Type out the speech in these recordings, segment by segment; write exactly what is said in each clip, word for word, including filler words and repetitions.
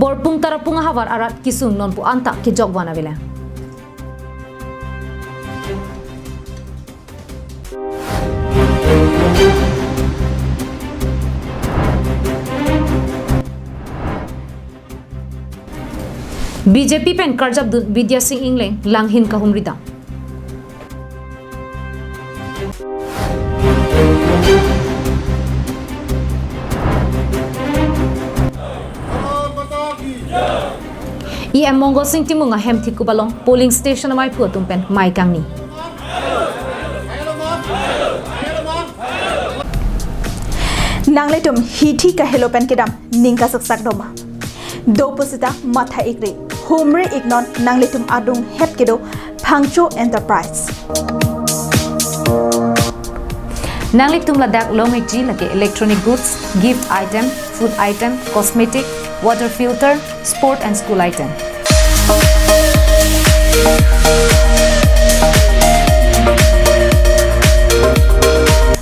Borpung Tarapung ahavar arat kesung nonpu anta kejok van avelang. B J P pen karjapdun Bidya Sing Engleng langhin kahumri dam. E M Mongol Sing Timung ahem thikup along polling station amaiphu atum pen mei kangni. Nanglitum hithi kahelo pen kedam ning kasaksak doma. Do pusita matha ikri. Humri iknon nanglitum adung het kedo Phangcho Enterprise. Nanglitum ladak long ikji lake electronic goods, gift item, food item, cosmetic, water filter, sport and school item.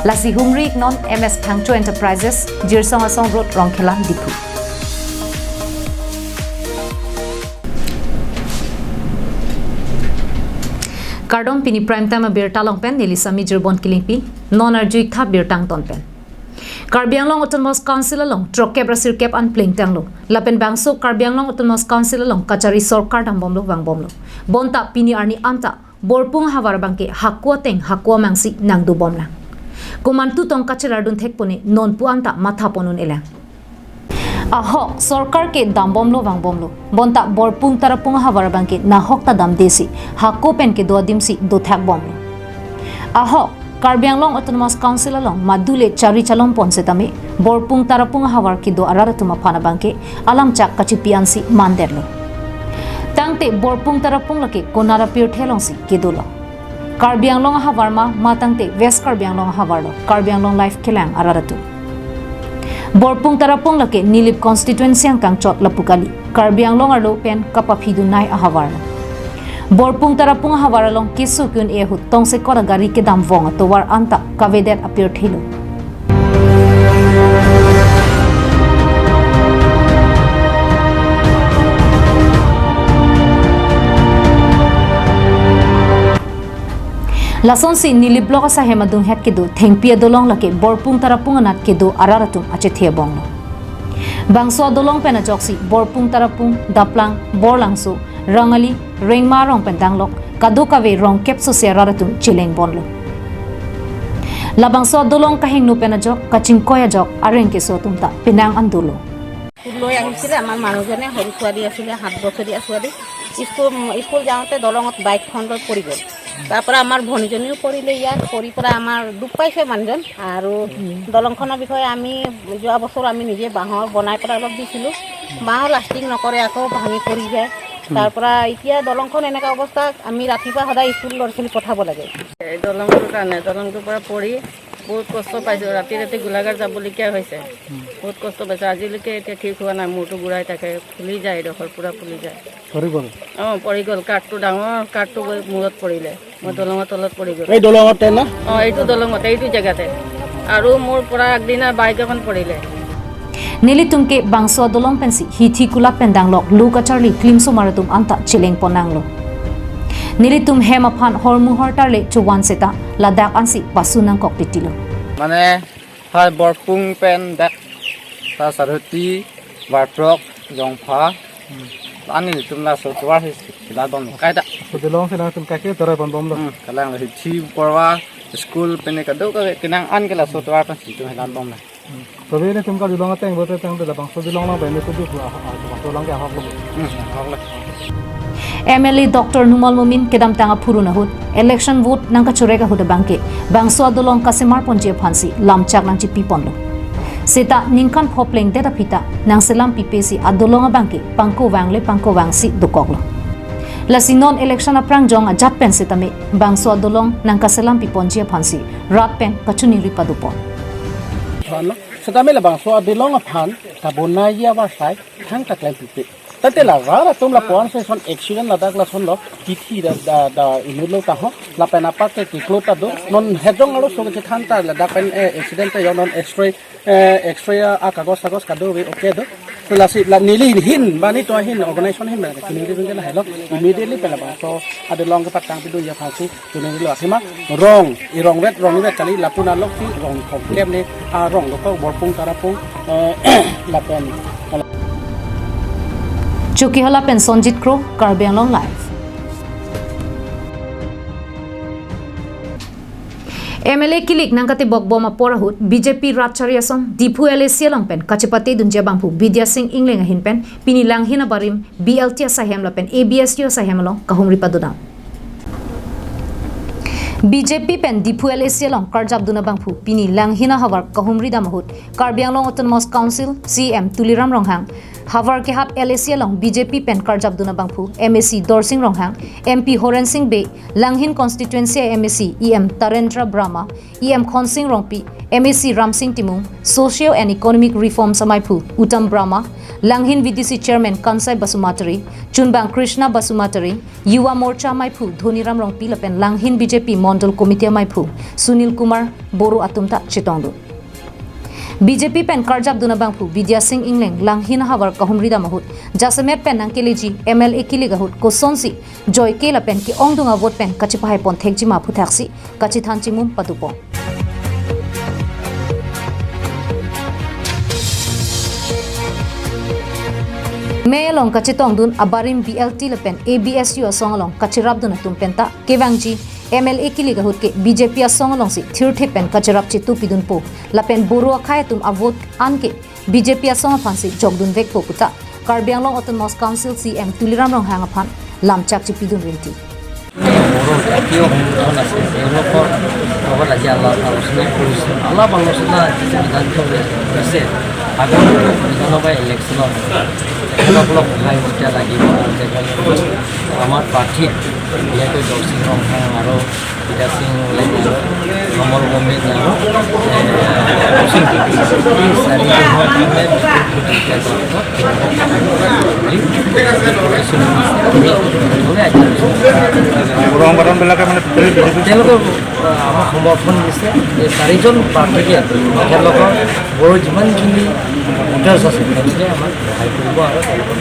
Lasi humri iknon M S Phangcho Enterprises, Jirsong Asong Road, Rongkhela, Diphu. Kardom, pini Prime Time abirta along pen neli Sami Jirbon Kilingpi, non arju-ik tha birta angton pen. Karbi Anglong Autonomous Council along throkkep ra sirkep an plengtanglo. Lapen bangso Karbi Anglong Autonomous Council along kachari sorkar dambomlo vangbomlo. Bonta pini arni anta Borpung ahavar abangke hako ateng hako amangsi nangdobomlang. Komantu tongka chirardun thekpo ne nonpu anta mathapon un-elang. Ahok, sorkar ke dambomlo vangbomlo. Bonta Borpung Tarapung ahavar abangke nahok ta damdesi hako pen kedo adimsi dothakbomlo. Ahok, Karbi Anglong Autonomous Council along madule chari chalongpon setame Borpung Tarapung ahavar kedo arat atum aphan abangke alamchak kachipi ansi mandetlo. Tangte Borpung Tarapung lake konat apirthe alongsi kedolo? Karbi Anglong ahavar ma, ma tangte West Karbi Anglong ahavar lo, Karbi Anglong Live kelang arat atum. Borpung Tarapung lake Nilip constituency angkangchot lapu kali, Karbi Anglong arlo pen kapaphidun nei ahavar lo. Borpung Tarapung ahavar along keso ke-un-e ahut tongsekot agari kedam vong atovar anta kavedet apirthe lo. Lasonsi Nilip Block asahem adunghet kedo thengpi adolong lake Borpung Tarapung anat kedo arat atum achethe abong lo. Bangso adolong pen ajoksi Borpung Tarapung, Daplang, Borlangso, Rangali, Rengma arong pen danglok kadokave rongkep sose arat atum cheleng ponlo. Labangso adolong kahingno pen ajok, kachingkoi ajok, areng keso atum ta penang an dolo. School লৈ আহিছিলে আমাৰ মানুহজনে, সৰু ছোৱালী আছিলে, সাত বছৰীয়া ছোৱালী। স্কুল, স্কুল যাওঁতে দলঙত বাইকখন লৈ পৰি গ'ল। তাৰ পৰা আমাৰ ভনীজনীও পৰিলে ইয়াত, পৰি পৰা আমাৰ দুখ পাইছে মানুহজন। আৰু দলংখনৰ বিষয়ে আমি যোৱা বছৰ আমি নিজে বাঁহৰ বনাই পেলাই অলপ দিছিলোঁ। বাঁহৰ লাষ্টিং নকৰে, আকৌ ভাঙি পৰি যায়। তাৰ পৰা এতিয়া দলংখন এনেকুৱা অৱস্থা, আমি ৰাতিপুৱা সদায় স্কুল ল'ৰা ছোৱালী পঠাব লাগে। এই দলংটোৰ কাৰণে, দলংটোৰ পৰা পৰি বহুত কষ্ট পাইছোঁ। ৰাতি ৰাতি গোলাঘাট যাবলগীয়া হৈছে। বহুত কষ্ট পাইছোঁ। আজিলৈকে এতিয়া ঠিক হোৱা নাই। মূৰটো ঘূৰাই থাকে, ফুলি যায়, এডোখৰ পূৰা ফুলি যায়। পৰি গ'ল? অ, পৰি গ'ল। কাঠটো, ডাঙৰ কাঠটো গৈ মূৰত পৰিলে। মই দলঙৰ তলত পৰি গ'লো। এই দলঙতে না? অ, এইটো দলঙতে, এইটো জেগাতে। আৰু মোৰ পৰা আগদিনা বাইক এখন পৰিলে। Nelitum ke bangso adolong pensi hithi kulap pen danglok lo kacharli klimsomar atum anta cheleng pon nanglo. Nelitum hem aphan hormu hortar le chovan seta ladak ansi pasu nangkok titilo. Mane, hai Borpung pen dak ta Sarhuti, Varprok, Jongpha, ani tum laso tovar hi kila bom kaita. So dolong si nangtum kake tovar bom bom lo. Hmm, kalang lo hithi porwa school pen kadokave kenang an ke laso tovar pen si tum helan bom lo. Hmm. So bini tum ka dolong ateng bote tang de labangso dolong lang bini tu du ah, ah, labangso lang ke ahok lo. Hmm, ahok lo. M L A Doctor Numal Momin kedamtang aphurun ahut election vote nangkachorek ahut abangke bangso adolong kasemar ponji aphansi lamchak nangchipi ponlo. Seta ningkan pho plengdet aphi ta nangselam pipe si adolong abangke pangko vang le pangko vang si dokoklo. Lasi non election aphrang jong ajat pen setame bangso adolong nangkaselam pi ponji aphansi rat pen kachiningri pado pon. Aphan lo, setame labangso adolong aphan kabonai ya ba sai thang kaklem pipe. Tangte la rat atum lapu-an si son accident ladak lason lo, kithi da, da, da inut lo taho, lapen apak ke kiklo ta do, non hejong alo so ke than ta ladak pen, eh, accident ta yo non X-ray, eh, X-ray a, a kagos, kagos kadokave okay do. Lasi la neli hin, bani to hin, organization hin, bani kini ri bingke lahelo, immediately pen labangso adelong kepatang pidun ya phansi, tuni lo athema, rong, irong vet, rong vet kali, lapu na lok si, rong kongkem ne, arong lo ko, Borpung Tarapung, eh, lapen. Chokihola pen Sonjit Kro, Karbi Anglong Live. M L A kilik nangkatebok bom apor ahut B J P rat chari asong Diphu L A C along pen kachepate dunji abangphu Bidya Sing Engleng ahin pen pini Langhin abarim B L T asahem lapen A B S U asahem along kahumri padodam. B J P pen Diphu L A C along karjap dun abangphu pini Langhin ahavar kahumri dam ahut Karbi Anglong Autonomous Council C E M Tuliram Ronghang, havar kehap L A C along B J P pen karjap dun abangphu M A C Dorsing Ronghang, M P Horen Sing Bey, Langhin constituency M A C E M Tarendra Brahma, E M Khonsing Rongpi, M A C Ramsing Timung, Social and Economic Reforms amaiphu Uttam Brahma, Langhin V D C Chairman Kansai Basumatary, Chunbang Krishna Basumatary, Yuva Morcha amaiphu Dhoniram Rongpi lapen Langhin B J P Mondol Committee amaiphu Sunil Kumar Boro atum ta chetongdun. B J P pen karjap dun abangphu Bidya Sing Engleng Langhin ahavar kahumri dam ahut, jasemet pen nangkeleji M L A kilik ahut kosonsi joike lapen ke-ongdung avote pen kachepahai pon thekji ma aphuthak si kachethan chimum padopon. Mei along kachetongdun abarim B L T lapen A B S U asong along kacherapdun atum penta kevangji M L A kilik ahut ke B J P asong alongsi thirthip pen kacherap chetu pidunpo lapen Boro akhei atum avote anke B J P asong aphansi jokdunvekpo puta Karbi Anglong Autonomous Council C E M Tuliram Ronghang aphan lamchak chepidun rinti. বড় জাতীয় সংগঠন আছে, তেওঁলোকৰ লগত আজি আলাপ আলোচনা কৰিছোঁ। আলাপ আলোচনা যিটো সিদ্ধান্ত লৈছে, আগন্তুক বিধানসভা ইলেকশ্যনত তেখেতসকলক সহায় সহযোগিতা লাগিব। আৰু তেখেতসকলক আমাৰ প্ৰাৰ্থীত বিশেষকৈ দৰ্শিং ৰংহাং আৰু বিকাশ সিং ওলাই আৰু অমৰ গম্ভীৰ আৰু, এ, দৰ্শিং এই চাৰিজনৰ কাৰণে বিপুল ভোট জয়যুক্ত বুলি ৰং বাটনবিলাকে মানে টোটেলি বিজেপি তেওঁলোকে, আহ, আমাক সমৰ্থন দিছে। এই চাৰিজন প্ৰাৰ্থীকে তেওঁলোকৰ বড়ো যিমানখিনি ভোটাৰ্ছ আছে, তেওঁলোকে আমাক সহায় কৰিব আৰু তেওঁলোকক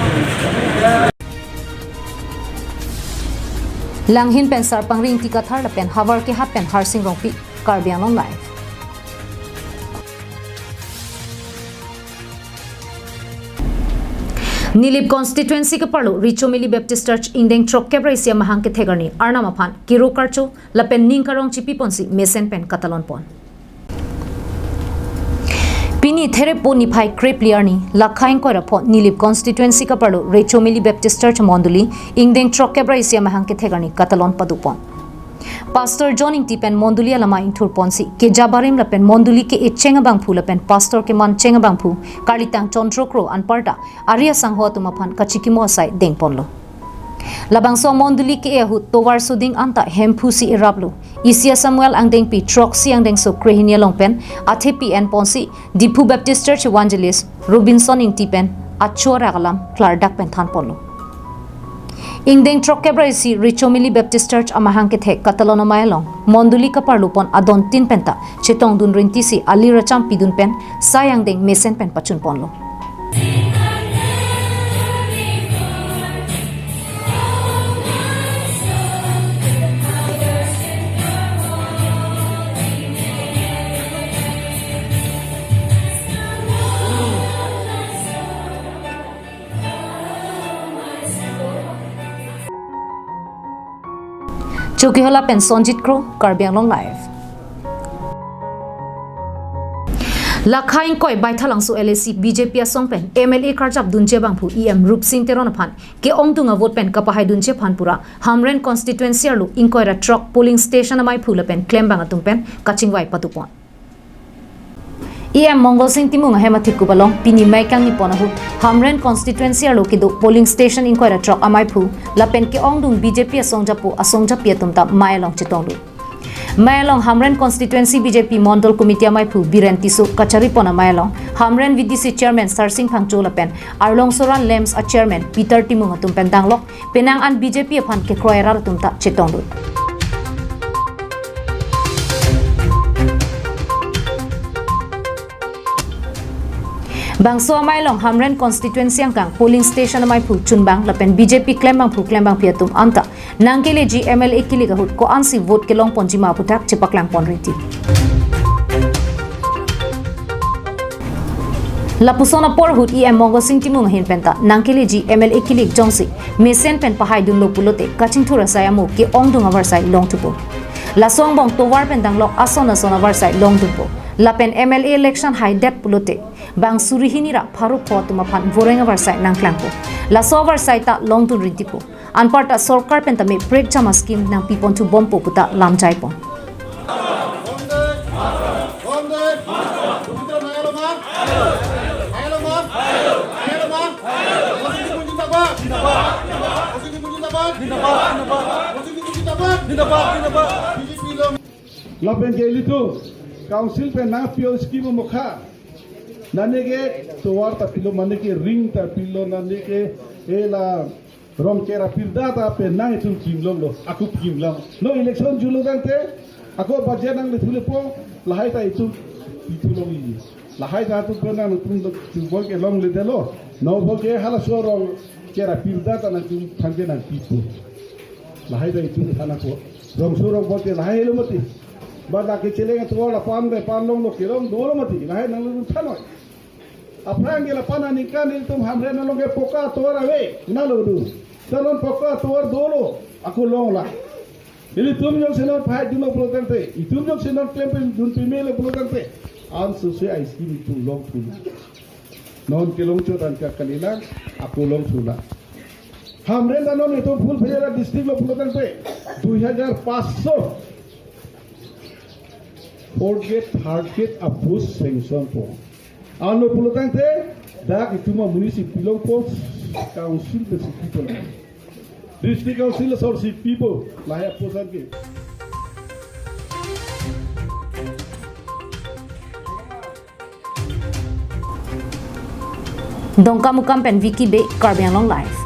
Langhin pen Sarpangri Ingti Kathar lapen havar kehap pen Harsing Rongpi, Karbi Anglong Live. Nilip constituency keparlo Richomili Baptist Church ingdeng throkkep ra isi amahang kethek arni Arnam aphan kiro karcho lapen ning karong chipi ponsi mesen pen katalon pon. Pini Therepo niphai krepli arni, lakha ingkoi ra pho Nilip constituency keparlo Richomili Baptist Church mondoli ingdeng throkkep ra isi amahang kethek arni katalon padopon. Pastor John Ingti pen mondoli alama ingthur ponsi keja barim lapen mondoli ke-echeng abangphu lapen pastor kemancheng abangphu karlitang Chondro Kro anparta ari asangho atum aphan kachikimo asai dengponlo. Labangso mondoli ke-e ahut tovar soding anta Hemphu si eraplo. Isi a-Samuel angdengpi throksi angdengso krehini along pen athepi enponsi Diphu Baptist Church Evangelist Robinson Ingti pen acho arak alam klardak pen thanponlo. Ingdeng throkkep ra isi Richomili Baptist Church amahang kethek katalon amei along mondoli keparlo pon adontin penta chetongdun rintisi ali racham pidun pen sai angdeng mesen pen pachunponlo. Chokihola pen Sonjit Kro, Karbi Anglong Live. Lakha ingkoi Baithalangso L A C B J P asong pen M L A karjap dunji abangphu E M Rupsing Teron aphan ke-ongdung avote pen kapahai dunji aphan pura Hamren constituency arlo ingkoi ra throk polling station amaiphu lapen klembang atum pen kachingvai padopon. E M Mongol Sing Timung ahem athekup along pini mei kangni pon ahut Hamren constituency arlo kedo polling station ingkoi ra throk amaiphu lapen ke-ongdung B J P asong japo asong japi atum ta mei along chetongdun. Mei along Hamren constituency B J P Mondol Committee amaiphu Biren Tisso kachari pon amei along Hamren V D C chairman Sarsing Phangcho lapen Arlong Soran LAMPS a chairman Peter Timung atum pen danglok penang an B J P aphan kekroi arat atum ta chetongdun. Bangso amei along Hamren constituency angkang polling station amei aphu chunbang lapen B J P klembangphu klembangpi atum anta nangkeleji M L A kilik ahut ko-ansi vote kelongponji ma aphuthak chepaklangpon riti. Lapuson apor ahut E M Mongo Sing Timung ahin penta nangkeleji M L A kilik jongsi mesen pen pahaidunlo pulote kachingthur asai amo ke-ongdung avarsai longthupo. Laso angbong tovar pen danglok ason ason avarsai longdunpo. Lapen M L A election haidet pulote bang suri hini ra pharo pho atum aphan voreng avarsai nangklangpo. Laso avarsai ta longdun ritipo. Anparta sorkar pen tame prekjam a-scheme nangpiponthu bompo puta lamjaipon. Lapen ke ilitum council pen nangpi a-scheme mokha. Nane ke tovar ta pilo, nane ke ring ta pilo, nane ke ela rong kera pirda ta pen nang itum kimlonglo, ako kimlong. No election julo tangte, ako budget nangle thulepo, lahai ta itum pithu longji. Lahai ta atum pen nangtum tu bol ke longledetlo. No bol ke halaso rong kera pirda ta nangtum thangke nangpipo. Lahai ta itum thanpo. Rongso rong bol ke lahai lo mati. Ba la kecheleng tovar la pan be pan longlo, kelong dolo mati. Lahai nangtum thanoi. Aphrang ke lapan aningkan ilitum Hamren along ke poka tovar ave, nalo do. Ta non poka tovar dolo, ako longlo. Ilitum jongsi non pahaidunlo pulo tangte, itum jongsi non klem pen dun pemelo pulo tangte, ansose a-scheme itum longthu. Non kelongchot an ka kalilang, ako longthu. Hamren ta non itum full fledged district lo pulo tangte, dui hajar paso fourth grade, third grade a-post sanction po. Ano pulo tangte, dak itum a-municipal long post council pensi pipo. District council asor si pipo, lahai a-post anke. Dongkamukam pen Vicky Bey, Karbi Anglong Live.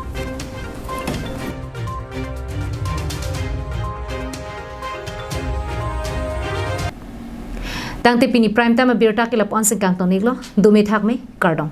Tangte pini prime time abirta ke lapu-an si kangton-iklo, dome thakme, kardom.